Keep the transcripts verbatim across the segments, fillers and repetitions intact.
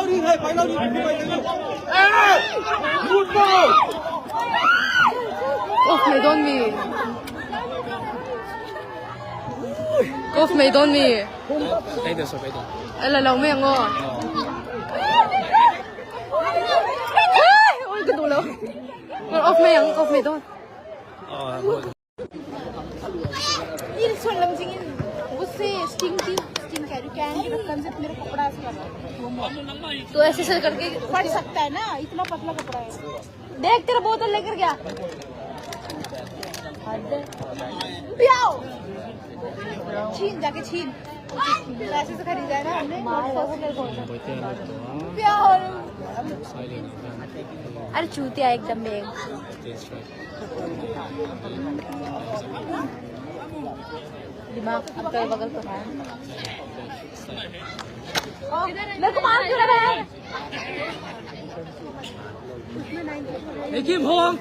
Off mei dawn mi. Off mei dawn mi. Ala lo mei ang aw. Oi, ka duh lo. Off mei ang, off mei dawn. ये सुन लमजिंग, उससे स्टिंग की, स्टिंग कह रही, कैन की ढक्कन से मेरा कपड़ा ऐसे कर रहा है। तो ऐसे ऐसे करके फट सकता है ना, इतना पतला कपड़ा है। देख, तेरा बोतल लेकर गया। हद है। पियाओ। छीन, जाके छीन। पैसे से खरीदा है ना हमने। पियाओ। अरे चूतिया एकदम बेग। दिमाग अगल बगल तो है। मेरे को मार क्यों रहा है? Nikim, Hong!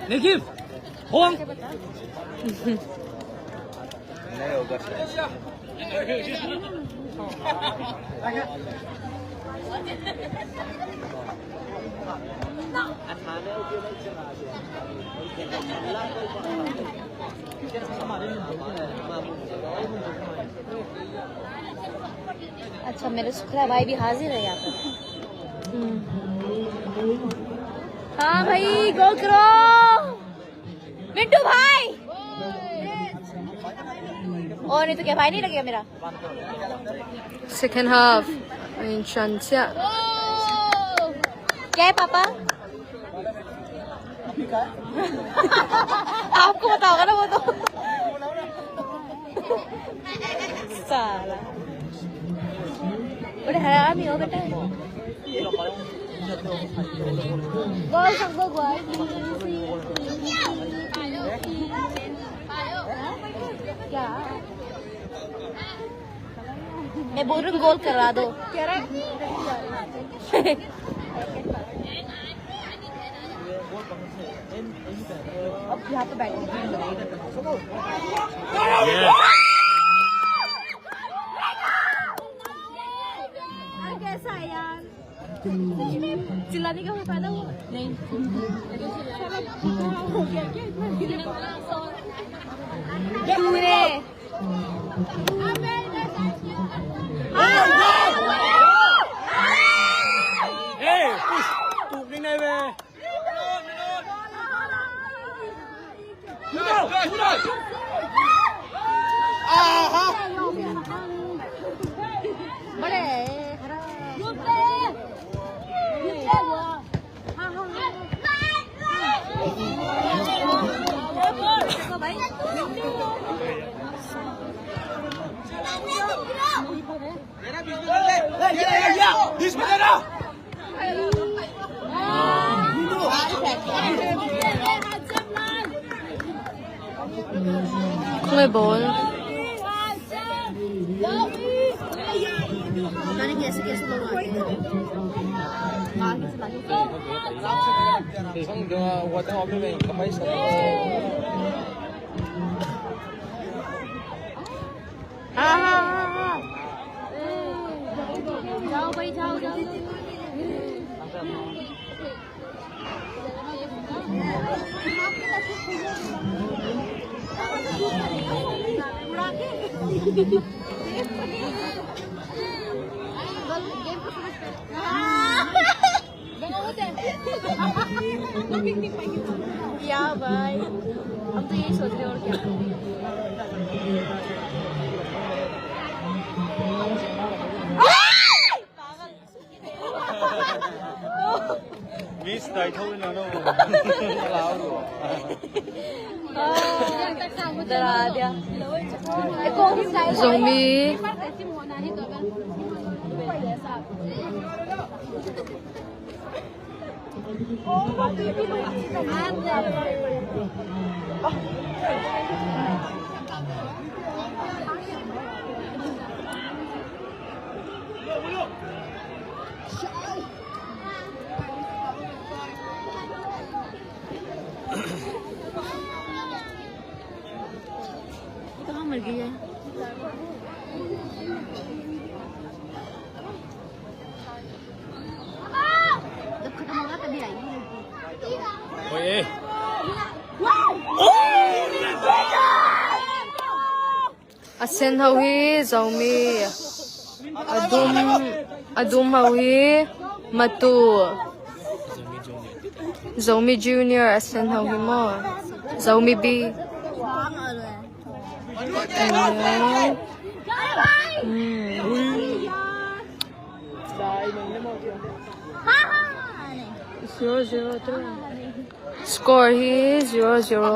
Nikim! Hong! अच्छा, मेरे सुखरा भाई भी हाजिर है यहाँ पर। हाँ भाई, गो करो। मिंटू भाई। और नहीं तो क्या, भाई नहीं लगेगा मेरा। Second half. Insan siya. क्या है पापा? आपको बताओगा ना वो तो। साला। बड़े हरामी हो बेटा। Goal, sang goal, goal. क्या? मैं बोल रही हूँ, गोल करा दो। अब यहाँ पे बैठ के चिल्लाने का कोई फायदा हुआ? नहीं। पूरे। Hey, push. Tuk ni nai be. Kung may ball. हाँ, हाँ, हाँ, हाँ। जाओ भाई, जाओ, जाओ, जाओ। या भाई, हम तो यही सोच रहे हैं, और क्या। Miss Dai Thau in ano. Zomi. कहाँ मर गई है? A sen ho hi Zomi. A dum, a dum ho hi Matu. Zomi Junior. A sen ho hi maw? Zomi B. Ayan. Hmm. Zero zero three. Score hi zero zero.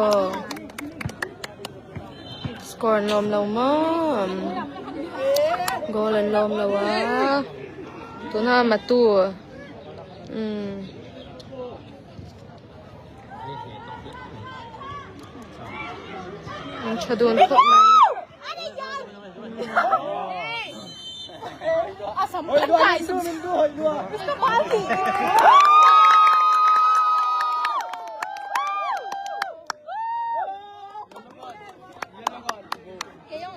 Score an lawm lo maw? Goal an lawm lo a. Tuna Matu. Hmm. An tha dun khop mai.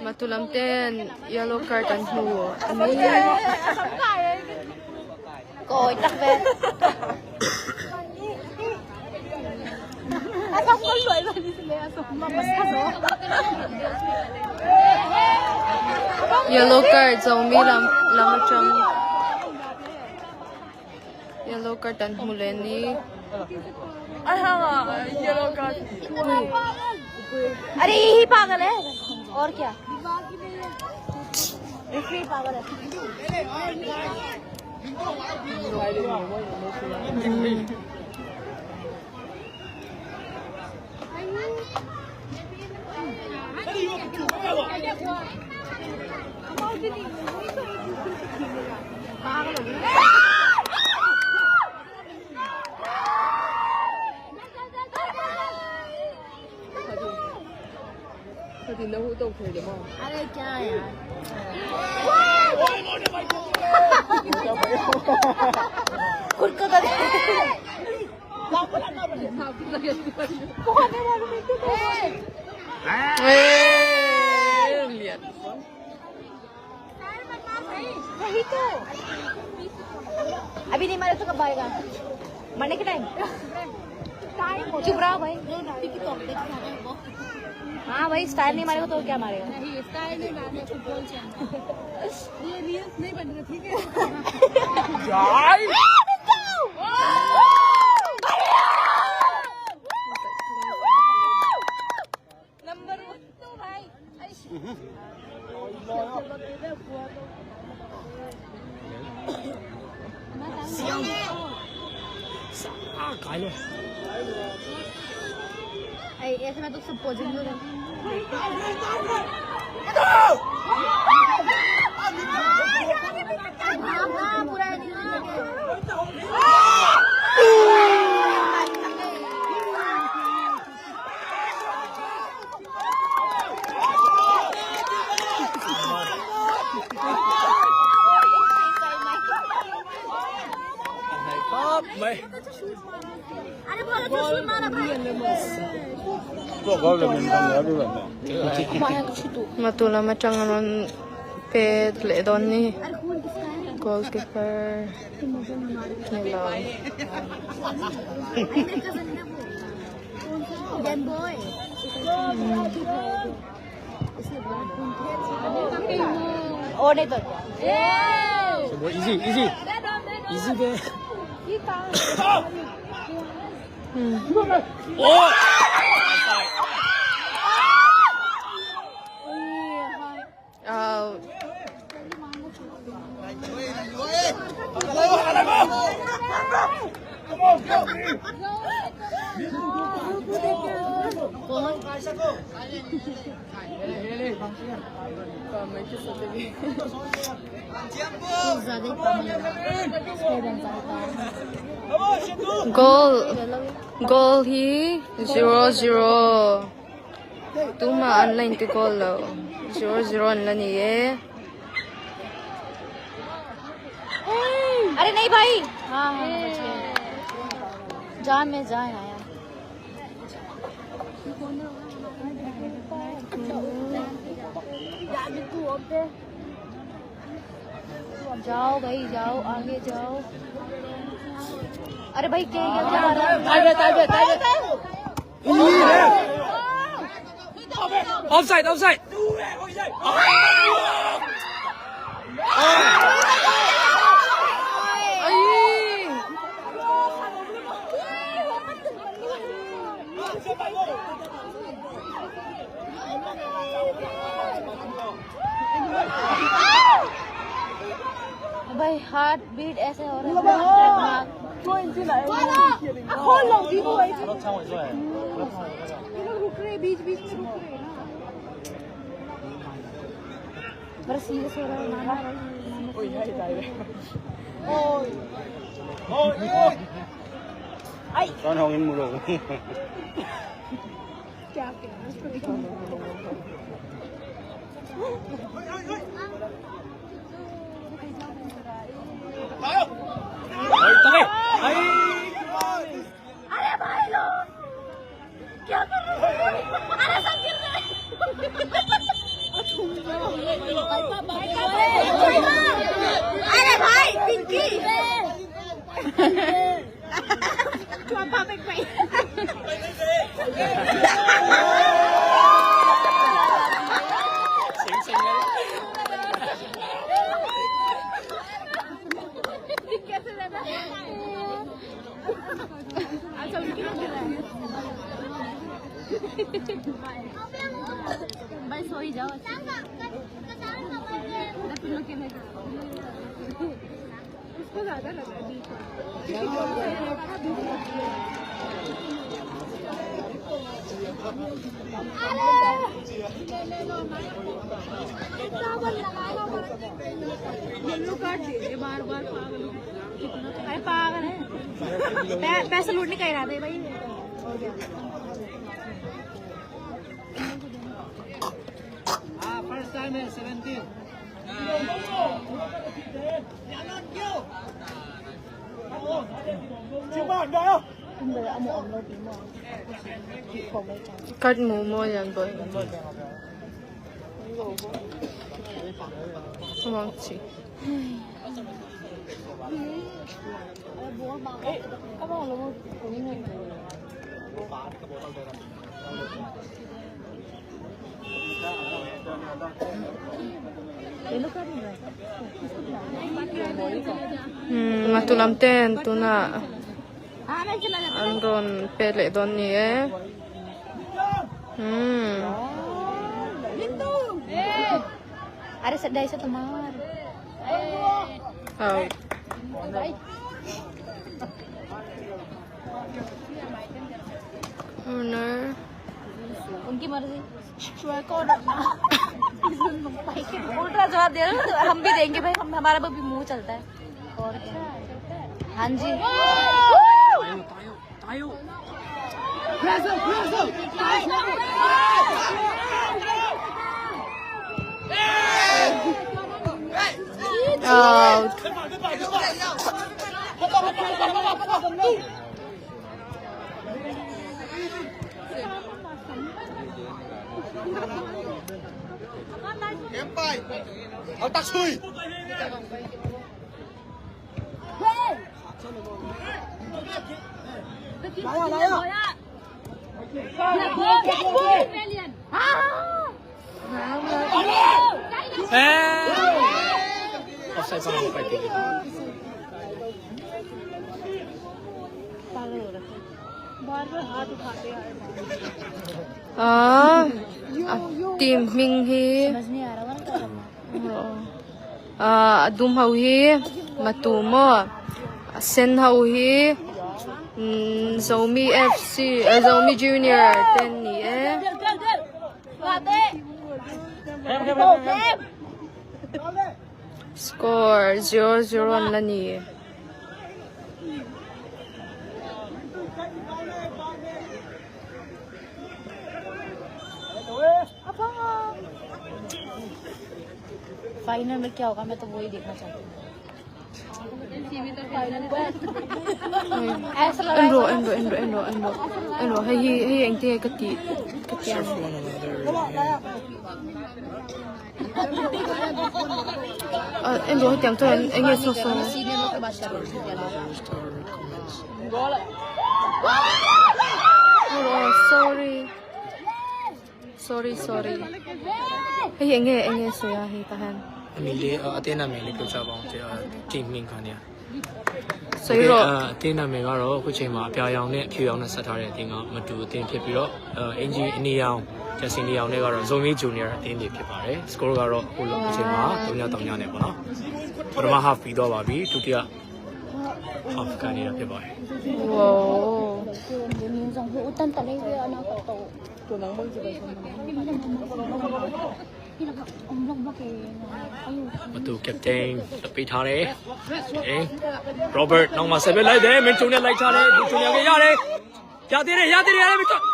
Matulam ten yellow card an hmu. Ani. Kawi tak ve. Yellow card Zomi lam, lam atang. Yellow card an hmu le ni. अरे यही पागल है और क्या. Referee पागल है. अरे क्या यार. खुद को तो दे. ए, लिया. वही तो. अभी नहीं मारे तो कब मारेगा? मरने के टाइम. चुप रहो भाई. हाँ भाई, स्टाइल नहीं मारेगा तो क्या मारेगा? नहीं, स्टाइल नहीं मारना, फुटबॉल चैनल. ये रील्स नहीं बन रहे, ठीक है? नंबर वन तो भाई. ऐसे मैं तो सब posing. Matu lam atang an pet leh dawn ni. Goalkeeper. Ni lo. Easy, easy. Easy, be. Hmm. Oh! Out. Goal, goal hi zero zero. Tuma an line tu goal lo. Zero zero an la ni e. अरे नहीं भाई. हाँ, हाँ, बच गया. जान में जान आया. जाओ भाई, जाओ, आगे जाओ. अरे भाई, क्या, क्या, क्या आ रहा है? ताइबे, ताइबे, ताइबे. Offside, offside. भाई, हार्ट बीट ऐसे हो रहा है। खोल लो, दीपू भाई। रुक रहे, बीच बीच में रुक रहे ना। बड़ा सीरियस हो रहा है मामा। Kau nak angin mulu. क्या क्या, उसको दिखाओ। अरे भाई लोग, क्या कर रहे हो? अरे सब गिर गए। अरे भाई, पिंकी। भाई, सो ही जाओ। उसको ज्यादा लगा है बीच में। येलो कार्ड दे दे बार बार, पागल हो गया। अरे पागल है। पै-, पैसे लूटने का इरादा है भाई। हो गया। हाँ, फर्स्ट टाइम है, seventeen. Kat mu maw yan boy. Mangchi. Hmm, matulam ten tuna an ron pet leh dawn ni e. Hmm. Are sa dai sa tumar. Out. Corner. उनकी मर्जी। उल्टा जवाब दे रहे हो तो हम भी देंगे भाई, हम, हमारा भी मुंह चलता है। और क्या? हाँ जी। Out. Offside pa, offside pa. बार बार हाथ उठाते हैं। Ah, a team hming hi. समझ नहीं आ रहा, वरना क्या करना? Ah, a dum ho hi Matu maw? A sen ho hi, mm, Zomi F C, eh, Zomi Junior ten ni e. Score zero zero na ni. Final में क्या होगा, मैं तो वही देखना चाहती हूँ। ऐसा लगा, Enro, Enro, Enro, Enro, Enro. Hei, hei, hei, engte ka ti, ka ti ang. Ah, Enro, hei, tiang tu, eng, eng, so, so. Enro, sorry. Sorry, sorry. ဟေး အငယ် အငယ် ဆိုရ ဟေး တဟန်။ အမည်လေး အ အသင်းနာမည်လေး ပြောပြပါဦး။ အဲ ကင်မင်းခါနေရ။ ဆိုတော့ အဲ အသင်းနာမည်ကတော့ အခုချိန်မှာ အပြာရောင်နဲ့ အဖြူရောင်နဲ့ ဆက်ထားတဲ့အသင်းက မတူအသင်းဖြစ်ပြီးတော့ အဲ အင်္ကျီအနီရောင် jersey နီရောင်နဲ့ကတော့ Zomi Junior အသင်းတွေဖြစ်ပါတယ်။ score ကတော့ အခုလောလောဆယ်မှာ သုံးည သုံးည နဲ့ပေါ့နော်။ ပထမ half ပြီးသွားပါပြီ။ ဒုတိယ half ကနေတာဖြစ်ပါတယ်။ Wow. Matu captain လုပ်ပေးထားတယ်။ Okay. Robert နောက်မှာ ဆက်ပေးလိုက်တယ်။ မင်းကျူနဲ့ လိုက်ထားတယ်။ မင်းကျူနဲ့ ရတယ်။ ရသေးတယ်။ ရသေးတယ်။ ရတယ်။ မင်းကျူ။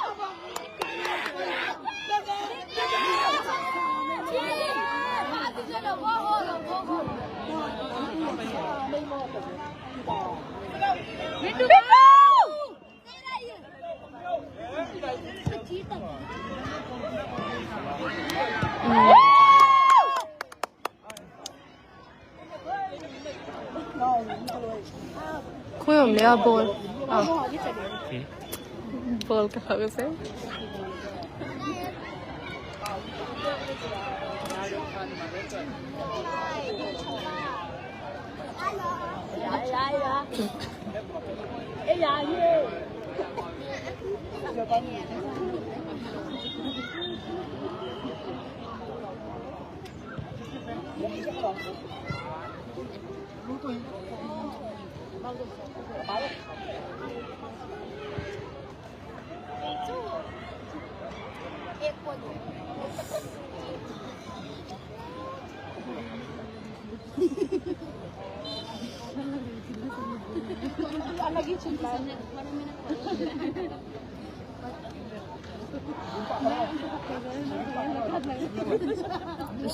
Khuya om le a ball. Ah. Ball ka hak se.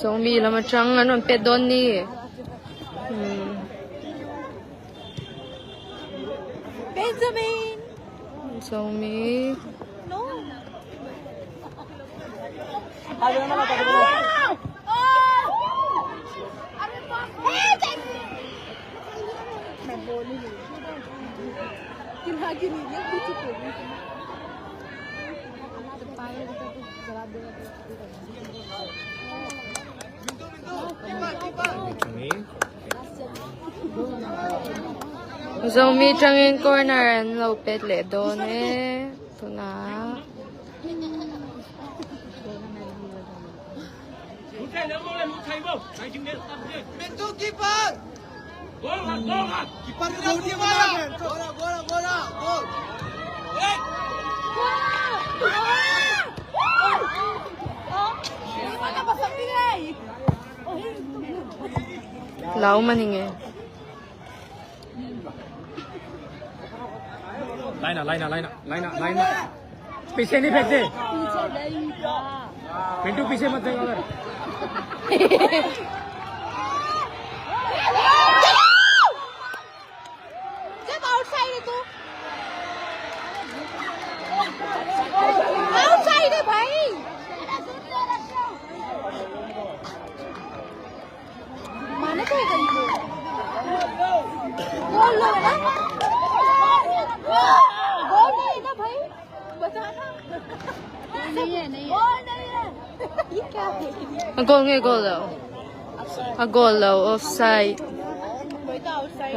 Zomi lam a tang an hong pia dawn ni. Hmm. Benjamin. Zomi. No. Zomi tangin corner an lo pet leh dawn e. Tuna. Lau maning e. Laina, laina, laina, laina, laina. पीछे नहीं फेंकते। पीछे नहीं था। पिंटू, पीछे मत फेंको अगर। जब outside है तो। Outside है भाई। माने तो है कहीं पे। Goal line है ना? Goal line है ना भाई? बता ना। नहीं है, नहीं है। Goal नहीं है। ये क्या है? A goal nge, goal lo. A goal lo, offside.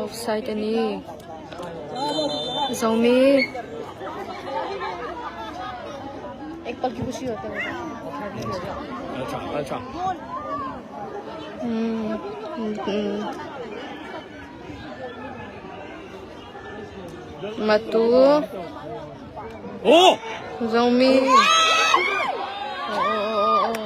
Offside a ni. Zomi. एक पल की खुशी होती है। अच्छा, अच्छा। Hmm, hmm, hmm. Matu. Oh! Zomi. Oh, oh, oh, oh, oh.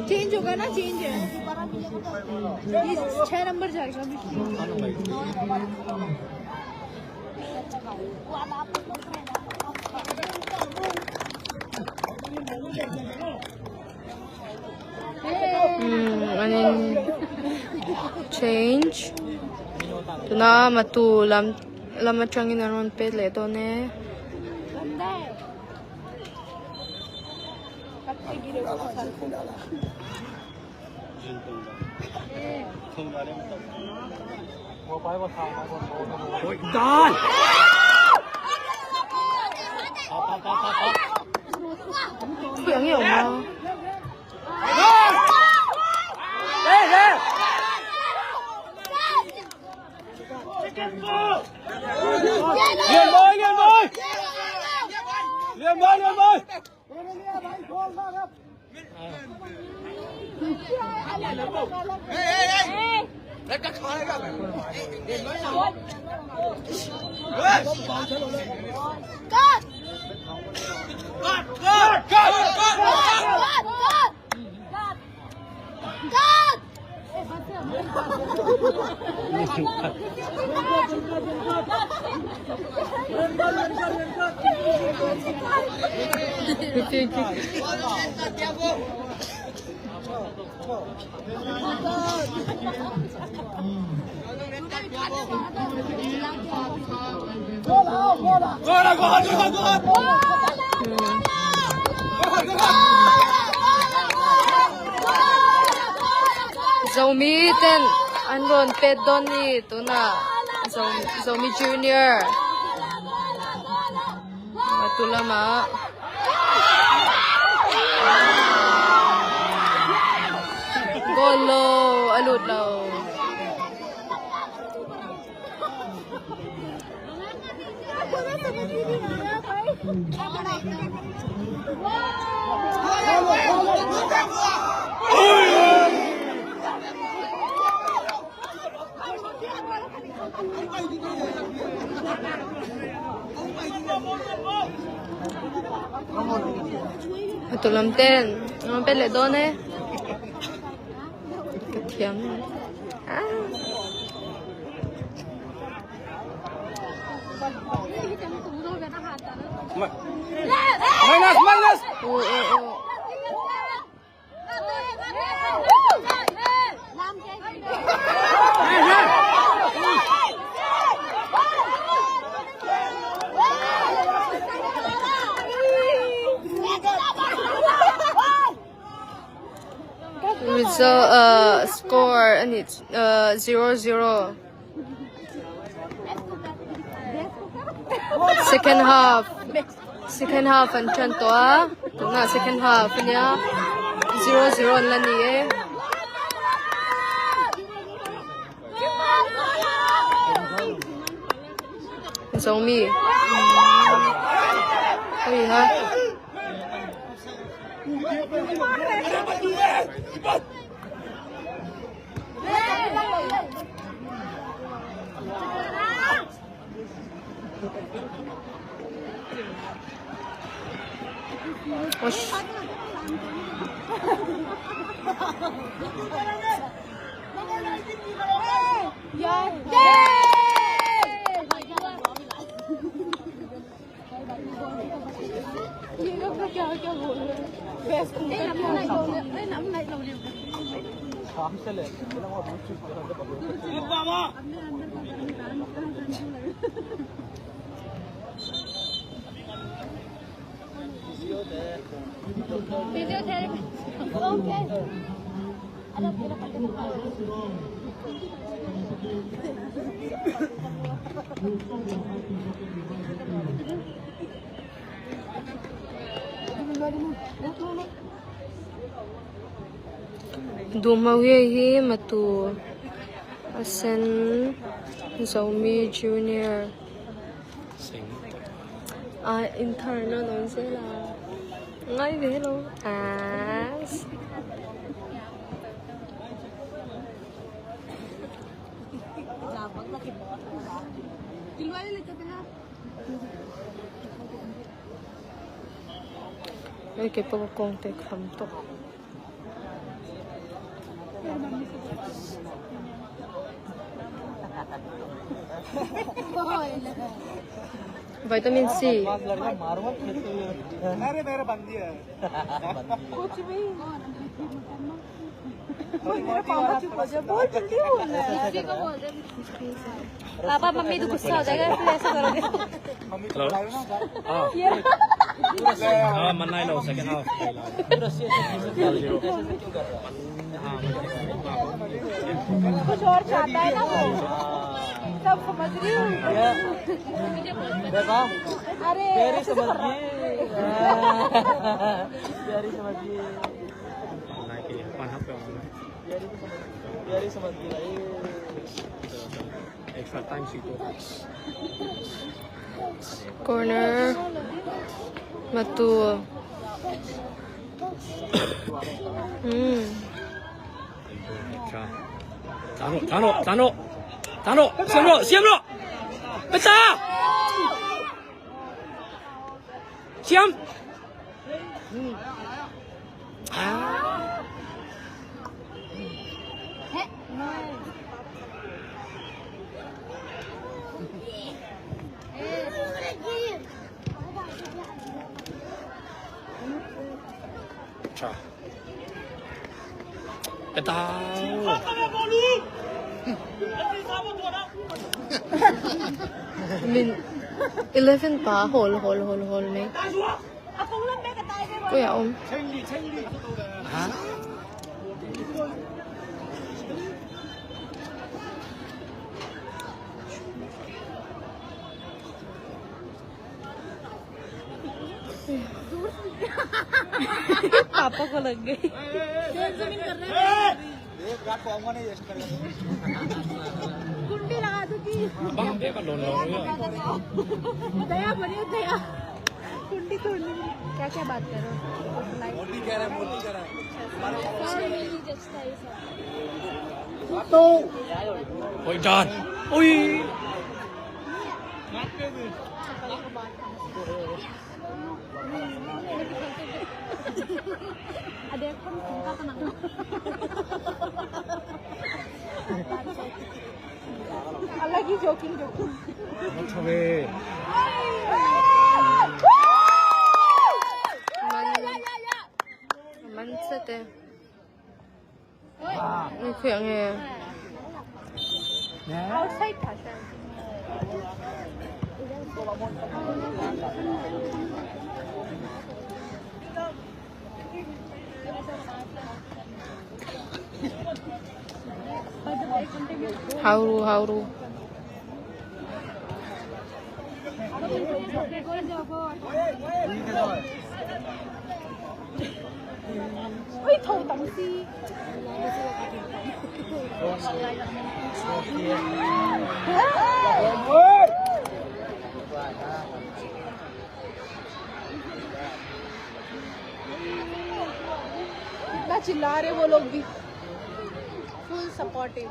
Change होगा ना, change है। ये छह नंबर जाएगा अभी। Hmm, and then change. Tuna matu lam, lam a ciangin an hong pet leh dawn e. Zomi ten an rawn pet dawn ni, tuna Zo-, Zomi Junior. Matu lamah. Goal lo, a lut lo. A tu lam ten, lam pet leh dawn e. Ka thiam. Ah. Minus, minus. Oh, oh, oh. Result, uh, score, and it's, uh, zero zero. Second half. Second half an cian tawh a. Tuna second half nia. Zero zero an la ni e. Zomi. Ui ha. Dum hau hi hi, matu a sen, Zomi Junior. Ah, internal nonsense la. Ngai ve lo. Ah. Ei, kei pawh ka kawngte kham tawh. Vitamin C. अरे, मेरा बंद दिया है। कुछ भी। बोल, मेरे पापा चुप हो जाए, बहुत जल्दी बोल रहा है। पापा, मम्मी तो गुस्सा हो जाएगा, फिर ऐसा करोगे। हेलो। हाँ। ये हाँ, मन्ना ही लो, सेकंड हाफ। कुछ और चाहता है ना वो, सब समझ रही हूँ। देखा? अरे, प्यारी ऐसे तो समझ कर रहा हूँ। गई। प्यारी समझ गई। प्यारी समझ गई भाई। Corner. Matu. Hmm. Tano, Tano, Tano. Tano, siam lo, siam lo. Peta. Siam. Cha. Peta. Min eleven pa hol, hol, hol, hol me. Koi a om. पापा को लग गई। कुंडी लगा दूंगी। दया बनी दया। कुंडी तोड़ ली। क्या क्या बात कर रहे हो? मोदी कह रहा है, मोदी कह रहा है। तो ओए जान। ओए। अलग ही joking joking. Man, man sete. Ang kuyang eh. Hauru, hauru. कितना चिल्ला रहे वो लोग भी, full supportive.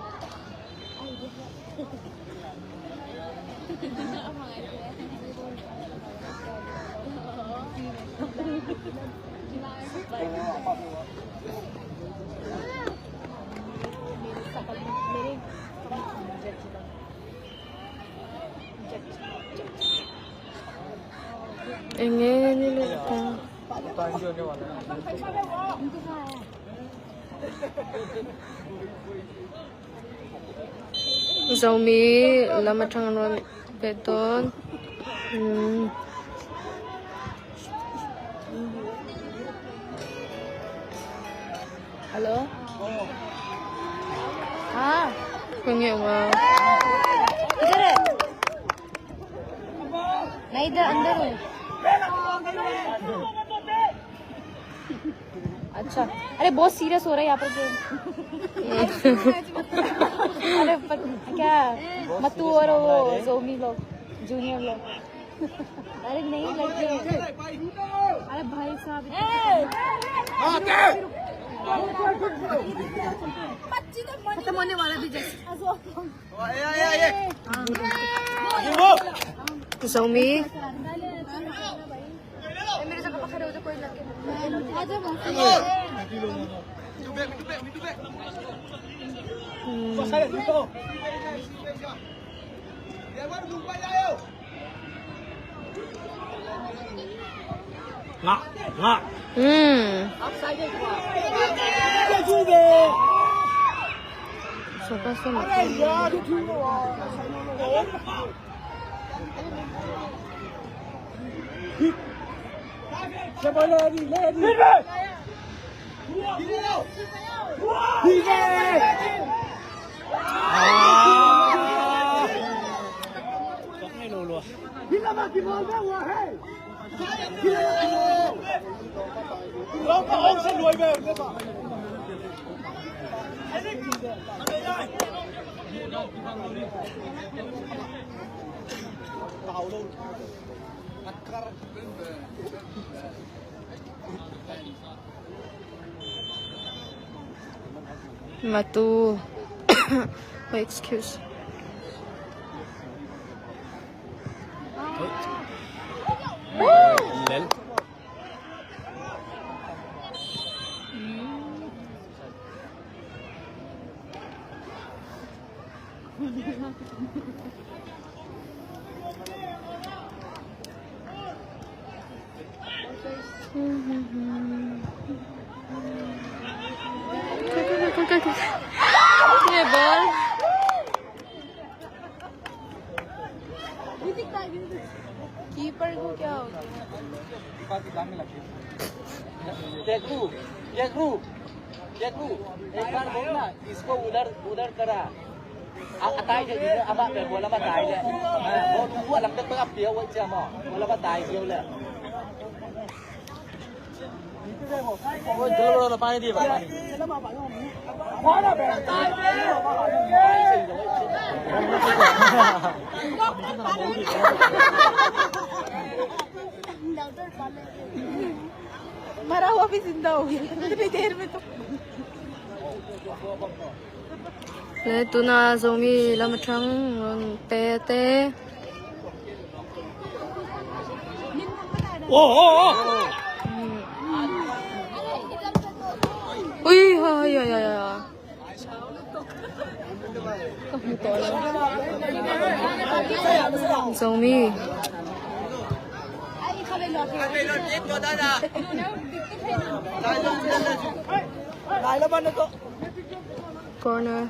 Enge ni le ta. Zomi lam a thang ron beton. Hmm. Hello? हाँ। कौन है वहाँ? इधर है। नहीं, इधर अंदर है। अच्छा, अरे बहुत सीरियस हो रहा है यहाँ पर गेम। अरे पर, क्या, मतू और वो जोमी लोग, जूनियर लोग। अरे नहीं लड़के। अरे भाई साहब, खत्म होने वाला भी जैसे। Zomi. Ngah, ngah. Hmm. Matu. Wait, excuse. Lel. Ye ball. Keeper को क्या हो गया? देखू, देखू, देखू, एक बार बोलना, इसको उधर, उधर करा। A, a tai dia, ama pe bola ma tai dia. Bola ma tai dia. मरा हुआ भी जिंदा हो गया इतनी देर में तो। Le tuna Zomi lam a thang, Ronte te. Oh, oh, oh. Ui, oi, oi, oi, oi. Zomi. Corner.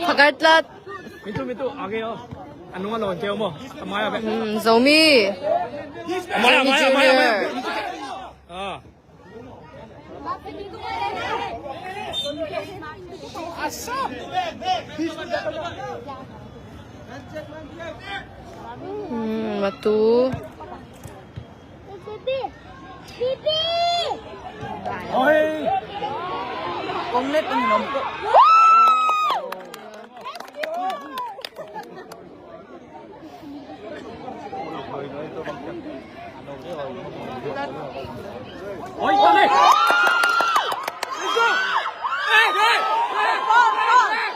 Pakatlat. Mitu, mitu, age o. Anu nga lo keu mo. Amaya be. Hmm, Zomi. Amaya, amaya, amaya, amaya. Ah. Hmm, Matu. Oi. Kong net ang nom ko. Oi, kong net. Let's go. Hey, hey, hey.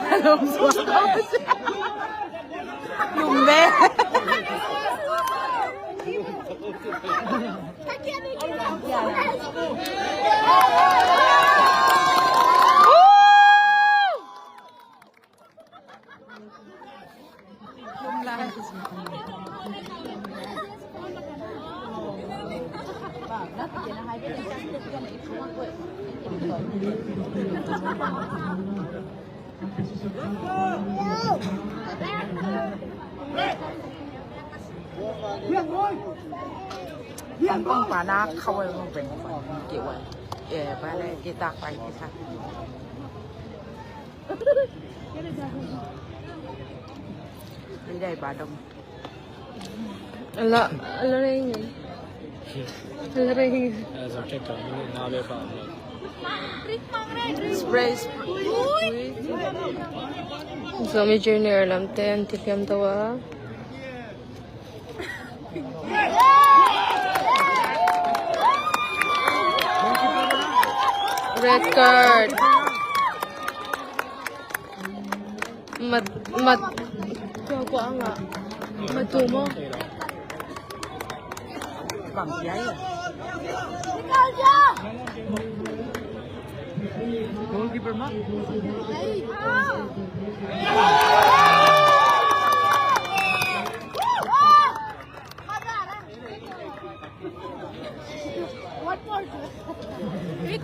Left, left, left, left. Bang pa na khawai bang pen bang kiwai. Eh, bale kita pai kita. Ala, ala ring. Ala ring. Spray, spray. Zomi Junior lamte an tilhiam to a. Red card. Mat, mat. Kua, kua nga. Matu mo. Goalkeeper ma.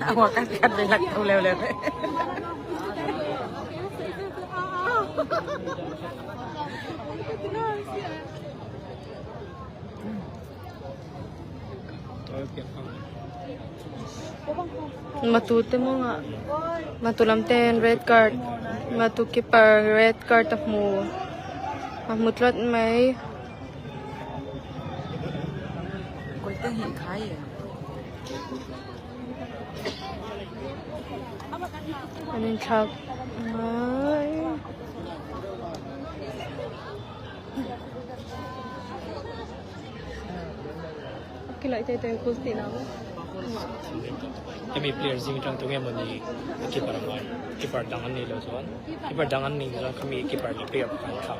Awa, kat, kat, belak, tau, leu, leu. Matu te mong ah. Matu lamten red card. Matu keeper red card a hmu. A hmu tlot mai. An in thlak mai. Kilaih teitei kul tina. Kami player zing tang tung em ni keeper ngai. Keeper dang an ni lo suan. Keeper dang an ni lo kami keeper ni player kan kap.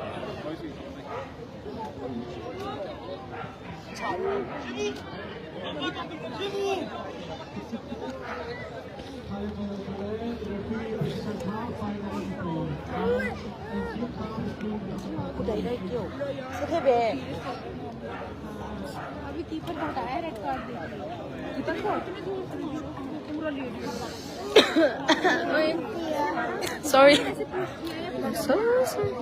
अभी कीपर को हटाया, red card दे दिया। कीपर को? Sorry. I'm so sorry.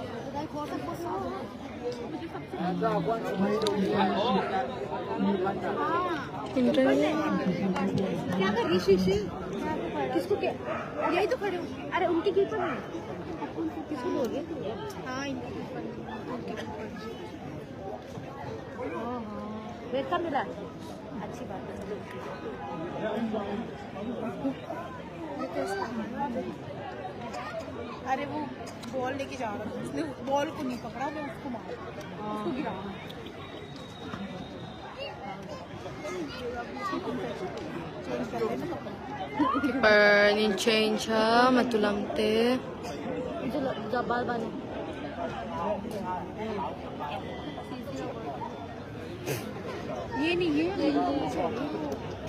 क्या कर रही शीशी? किसको क्या? यही तो खड़े हो। अरे, उनके कीपर है। किसको बोल रही है तू? हाँ, इनके कीपर है। उनके कीपर है। वेलकम मिला। अच्छी बात है। अरे, वो बॉल लेके जा रहा था, उसने बॉल को नहीं पकड़ा, मैं उसको मारा, उसको गिरा। Keeper in change ha, Matulam te. ये नहीं, ये नहीं, ये नहीं।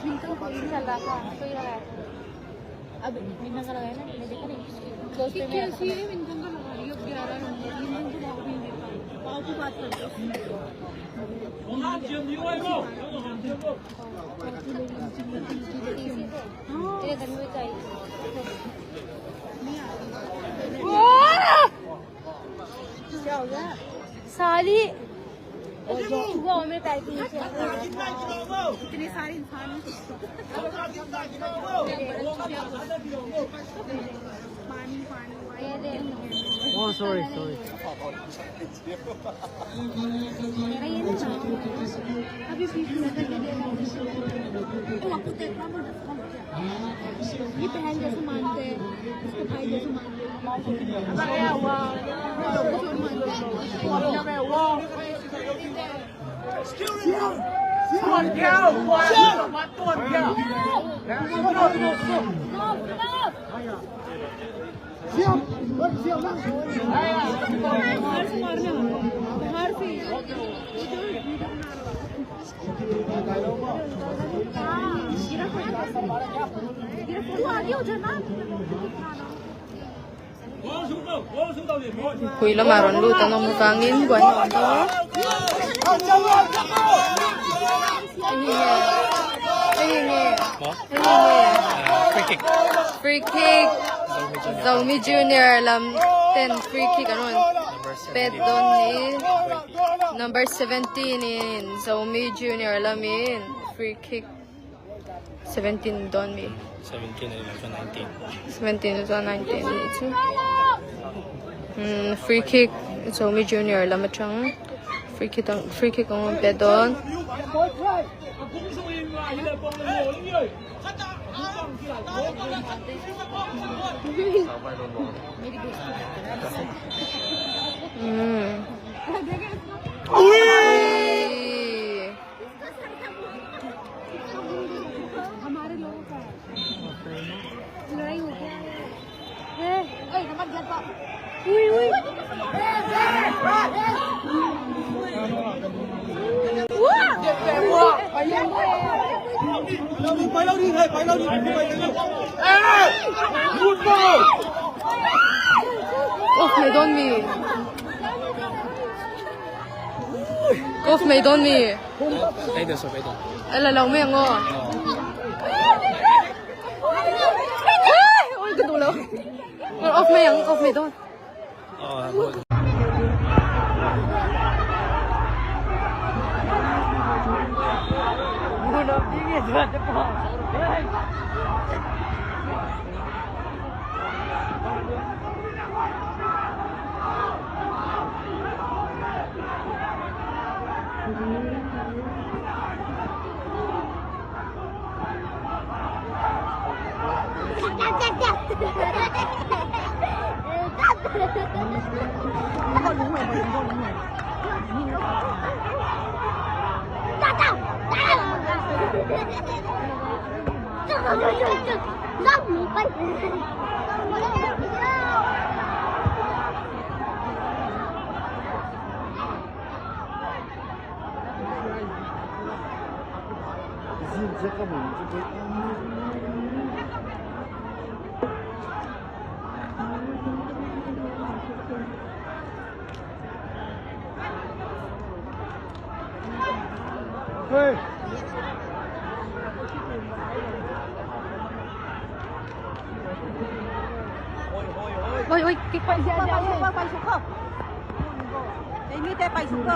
इनका कोई नहीं चला था, कोई लगा था। अब इनका का लगाया ना, मैं देखा नहीं। क्लोज पे मेरा कैसी है, इनका का लगा रही है, ग्यारह नंबर, इनका तो भाव भी नहीं देता। भाव की बात करते हैं। हाँ। ये घर में चाहिए। क्या हो गया? साली। वो मेरे पैर के नीचे। इतने सारे इंसान। पानी, पानी। Oh, sorry, sorry. मेरा ये नहीं था। अभी बीच में लगा के देना। तो आपको देखना पड़ता है। ये बहन जैसे मानते हैं, इसको भाई जैसे मानते हैं। अब आ गया हुआ, लोग को चोर मानते हैं। बाहर से मारने वाला, बाहर से। तू आगे हो जा ना। Khui lam a ron lut a nong mu kangin guai nong to. Ei hi nge. Ei hi nge. Ei hi nge. Free kick. Free kick. Zomi Junior lam ten free kick a nong pet dawn ni. Number seventeen in Zomi Junior lam in free kick. Seventeen dawn mi. Seventeen, eleven, nineteen. Seventeen, eleven, nineteen. Free kick, Zomi Junior lam a chang. Free kick ang, free kick ang pe don. हमारे लोगों का है। लड़ाई हो गया है। ए, ओए, नंबर दिया था। उई, उई। Off mei don mi. Off mei don mi. Ela lo mei ngo. Oi, ka du lo. Off mei ang, off mei don. Oi, oi, kick. Paisuk ko, paisuk ko, paisuk ko. Amy te, paisuk ko.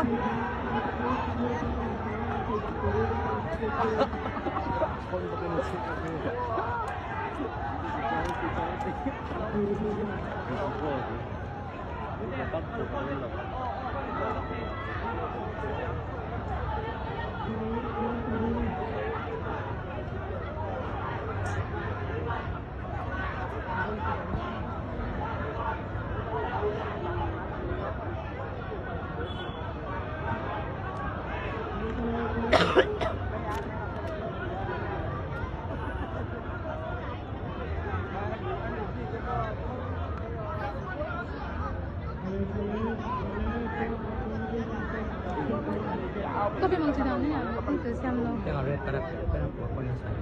Kau memang tidak ni, aku tu siam lo. Tengok red pada pada pokok yang saya.